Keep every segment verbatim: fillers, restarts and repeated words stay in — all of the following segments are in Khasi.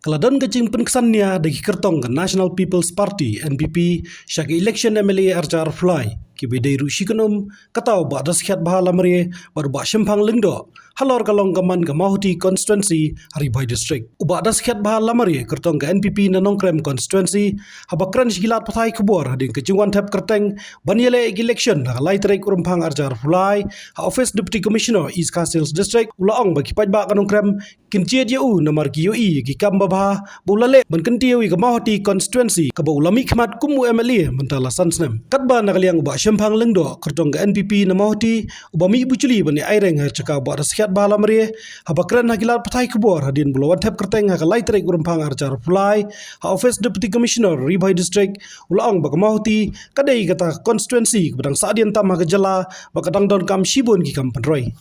Ka la don ka jingpynksan nia da ki kyrtong ka National People's Party, N P P, sha ka election M L A arhajar arphew lai, kiba dei ruh shi kynum, kata u Bah Daskhiat Bha Lamare bad u Bah Shemphang Lyngdoh, halor ka long ka man ka Mawhati constituency ha Ri Bhoi District. U Bah Daskhiat Bha Lamare, kyrtong ka N P P na Nongkrem constituency, haba kren sha ki lad pathai khubor hadien ka jingwan thep kyrteng ban ïaleh ïa ka election ha ka lai tarik u Rymphang arhajar arphew lai, ha office Deputy Commissioner East Khasi Hills District, u la ong ba ki paidbah ka Nongkrem kin jied ïa u namar ki ïohi ïa ki kam babha ba u la leh ban kyntiew ïa ka Mawhati constituency, kaba u la mihkhmat kum u M L A mynta la san snem. Katba na ka liang u Bah Shemphang Lyngdoh, kyrtong ka N P P na Mawhati, uba mih bujli ban ïaireng ha ka jaka u Bah Daskhiat Bha Lamare, haba kren ha ki lad pathai khubor hadien ba u la wan thep kyrteng ha ka lai tarik u Rymphang arhajar arphew lai, ha office Deputy Commissioner Ri Bhoi District, u la ong ba ka Mawhati ka dei kata ka constituency kaba dang sahdien tam ha ka jylla, ba ka dang donkam shibun ki kam pynroi.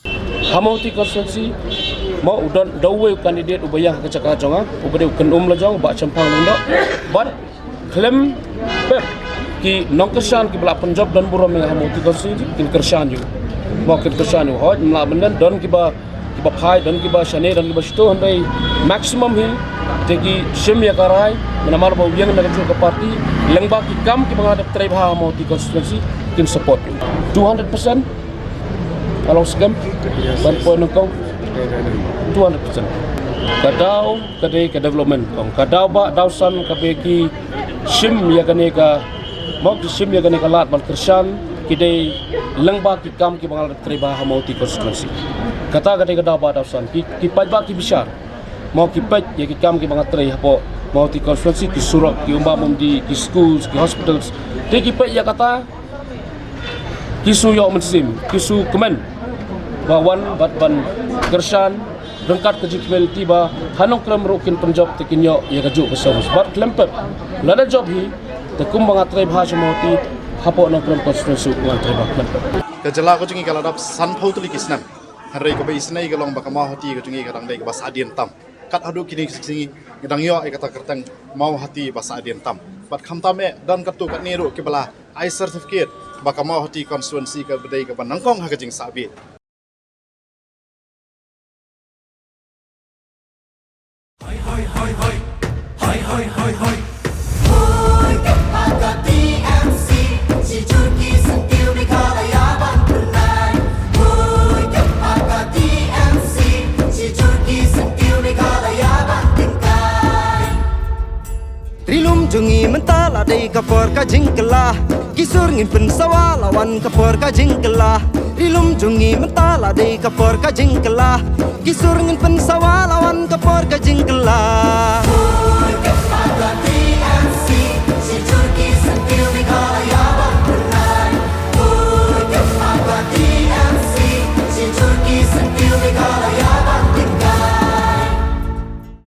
Ha Mawhati constituency, mo u don da uwei u candidate uba ïa ha ka jaka jong nga, uba dei u kynum la jong, u Bah Shemphang Lyngdoh. Bad khlem pep, ki nongkyrshan kiba la pynjop don burom ïa nga ha Mawhati constituency, kin kyrshan ïa u. Mo kin kyrshan ïa u, hooid, ym lah ban don, don kiba kiba phai, don kiba shane, don kiba shito, hynrei maximum hi te ki shim ïa ka rai, namar ba u ïeng na ka juh ka party, lyngba ki kam kiba nga la dep trei bha ha Mawhati constituency, kin support. Two hundred percent. Ka long skhem ban poi nyngkong. Two hundred percent. Ka daw ka dei ka development, kong, ka daw ba daw san kaba ki shim ïa kane ka, mo ki shim ïa kane ka lad ban kyrshan, ki dei lyngba ki kam kiba nga la trei bha ha Mawhati constituency. Kata ka dei ka daw ba daw san. Ki, ki paidbah ki bishar. Mo ki peit ïa ki kam kiba nga trei hapoh Mawhati constituency, ki surok, ki umbam umdih, ki schools, ki hospitals. Te ki peit ïa kata, ki shu ïoh mynsiem, ki shu kmen ba wan bad ban kyrshan ryngkat ka jingkmen lynti ba ha Nongkrem ruh kin pynjop te kin ïoh ïa ka juh ka service. Bad khlem pep, lada jop hi, te kumba nga trei bha sha Mawhati, hapoh Nongkrem constituency ngan trei bha khlem pep. Ka jylla ka jong ngi ka la dap sanphew tylli ki snem, hynrei kaba isynei ka long ba ka Mawhati ka jong ngi ka dang dei kaba sahdien tam. Kat haduh kine ki sngi ngi dang ïoh ïa kata ka kyrteng Mawhati ba sahdien tam. Bad khamtam eh, don katto katne ruh kiba la ai certificate ba ka Mawhati constituency kaba dei kaba nyngkong ha ka jingsahbit. Ri lum jong ngi mynta la dei ka por ka jingkylla. Ki sur ngin pynsawa la wan ka por ka jingkylla. Ri lum jong ngi mynta la dei ka por ka jingkylla. Ki sur ngin pynsawa la